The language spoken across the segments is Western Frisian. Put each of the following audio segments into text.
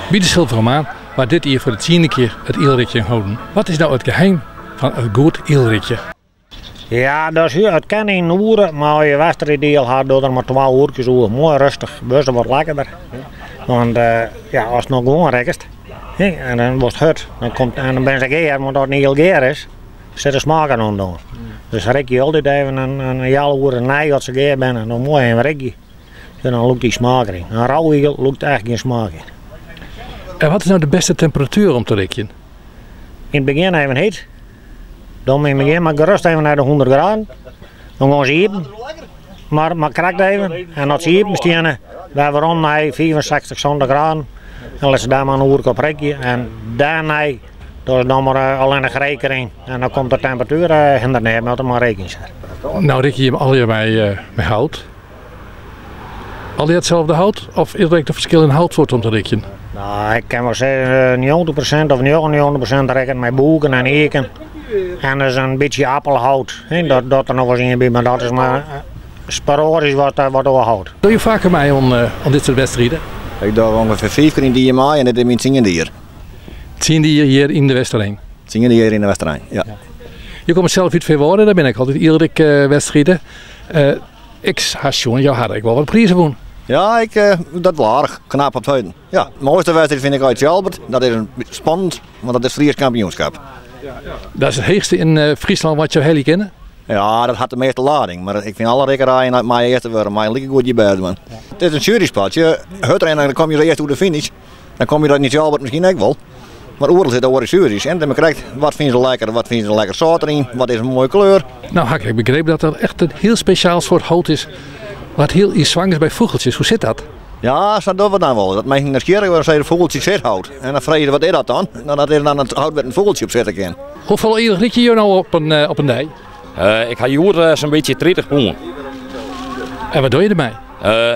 By de Silveren Maan waard dit jier foar de tsiende kear it ielrikjen holden. Wat is no it geheim fan it goed ielrikje? Ja, dat is, it kin yn in oere, mar as je wedstriidiel ha, doch der mar twa oerkes oer. Moai rêstich, wurdt se wat lekkerder. Want ja, ast no gewoan rikkest, en dan wurdst hurd, dan komt, en dan binne se gear, want as in iel gear is, sit de smaak der oan. Dus rikje altyd even in healoere nei as se gear binne, dan moai even rikje. En dan lûkt dy smaak deryn. In rauwe iel lûkt echt gjin smaak yn. En wat is no de bêste temperatuer om te rikjen? Yn it begjin even hyt. Dan yn it begjin mar gerêst even nei de 100 graden. Dan gean se iepen. Mar krekt even. En as se iepen steane, wer werom nei 65, 70 graden. En lit se dêr mar in oerke op rikje. En dêrnei dochst dan mar allinnich reek deryn. En dan komt de temperatuer hinder net, mar der mar reek yn sit. No rikje jim allegear mei hout. Allegear itselde hout of is der ek in ferskil yn houtsoart om te rikjen? No, ik kin wol sizze 90% of 99% rikket mei bûken en iken. En dus in bytsje appelhout, dat docht der noch wolris ien by, mar dat is mar sporadysk wat oar hout. Dogge jo faker mei oan dit soart wedstriden? Ik doch ûngefear fiif kear yn it jier mei en dit is myn tsiende jier. Tsiende jier hjir yn De Westereen? Tsiende jier yn De Westereen, ja. Jo komme sels út Feanwâlden, dêr binne ek altyd ielrikwedstriden. Ik ha sjoen, jo hawwe ek wol wat prizen wûn. Ja, ik, dat wol aardich knap op 't heden. Ja, de moaiste wedstriid fyn ik altyd Tsjalbert. Dat is spannend, want dat is Frysk kampioenskip. Dat is it heechste yn Fryslân wat jo helje kinne? Ja, dat hat de measte lading. Mar ik fyn alle rikkerijen mei earste wurde, mei likegoed je bêst dwaan. It is in jurysport. Je hurdrinne en dan komme je earst oer de finish. Dan komme je dat yn Tsjalbert miskien ek wol. Mar oeral sitte oare jury's en dan krekt wat fine se lekker, wat fine se lekker sâlt deryn, wat is in moaie kleur. No ha ik ek begrepen dat der echt in hiel spesjaal soart hout is wat hiel ynstwang is by fûgeltsjes. Hoe sit dat? Ja, sa dogge we dan wol. Dat minsken nijsgjirrich wurde en sizze fûgeltsje sithout. En dan freegje se wat is dat dan? No dat is dan it hout wêr't in fûgeltsje op sitte kin. Hoefolle iel rikje jo no op in dei? Ik ha hjoed sa'n bytsje 30 pûn. En wat dogge je dermei?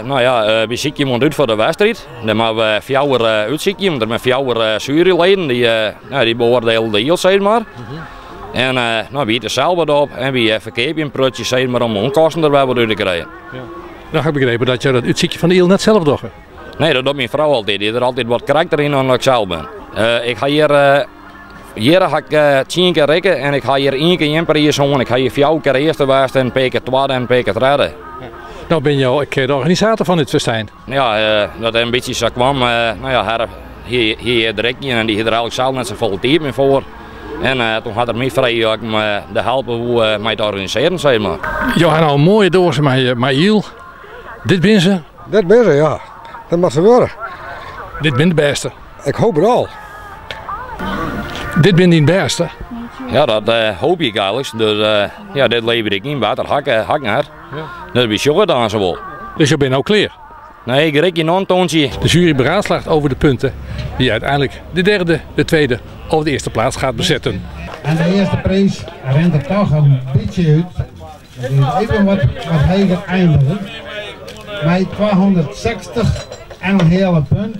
No ja, wy sykje iemand út foar de wedstriid. Dêr moatte we fjouwer útsykje, want der binne fjouwer sjueryleden dy beoardiele de iel sis mar. En no, wy ite sels wat op en wy ferkeapje in prutsje sis mar om de ûnkosten der wer wat út te krijen. No ha ik begrepen dat jo dat útsykjen fan de iel net sels dogge. Nee, dat docht myn frou altyd. Dy hat der altyd wat karakter yn dan ik sels bin. Ik ha hjir, hjir ha ik tsien kear rikke en ik ha hjir ien kear gjin priis hân. Ik ha hjir fjouwer kear earste west en in pear kear twadde en in pear kear tredde. No binne jo ek de organisator fan dit festijn. Ja, dat it in bytsje sa kwam. No ja, Herre hie hjir der ek ien en dy hie der eigentlik sels net safolle tiid mear foar. En toen hat er my frege oft ik him de helpe woe mei it organisearjen, sis mar. Jo ha no in moaie doaze mei iel. Dit binne se? Dit binne se, ja. Dat moat se wurde. Dit binne de bêste? Ik hoop it al. Dit binne dyn bêste? Ja, dat hoopje ik eigentlik. Dus ja, dit leverje ik yn. Water hak, hak net. Dus wy sjogge it aanst wol. Dus jo binne no klear? Nee, ik rikje noch in tontsje. De jury beraadslaagt over de punten wie uiteindelijk de derde, de tweede of de eerste plaats gaat bezetten. En de earste priis rint der toch in bytsje út. Dat is even wat heger eindigen. Mei 260 en in heale punt.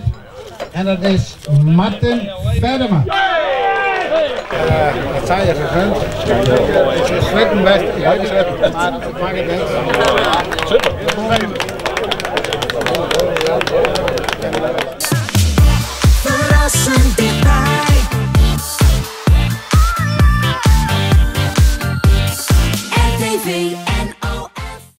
En dat is Martin Feddema. Dat sei je gegund. Het is switten best. Maar het makket niks.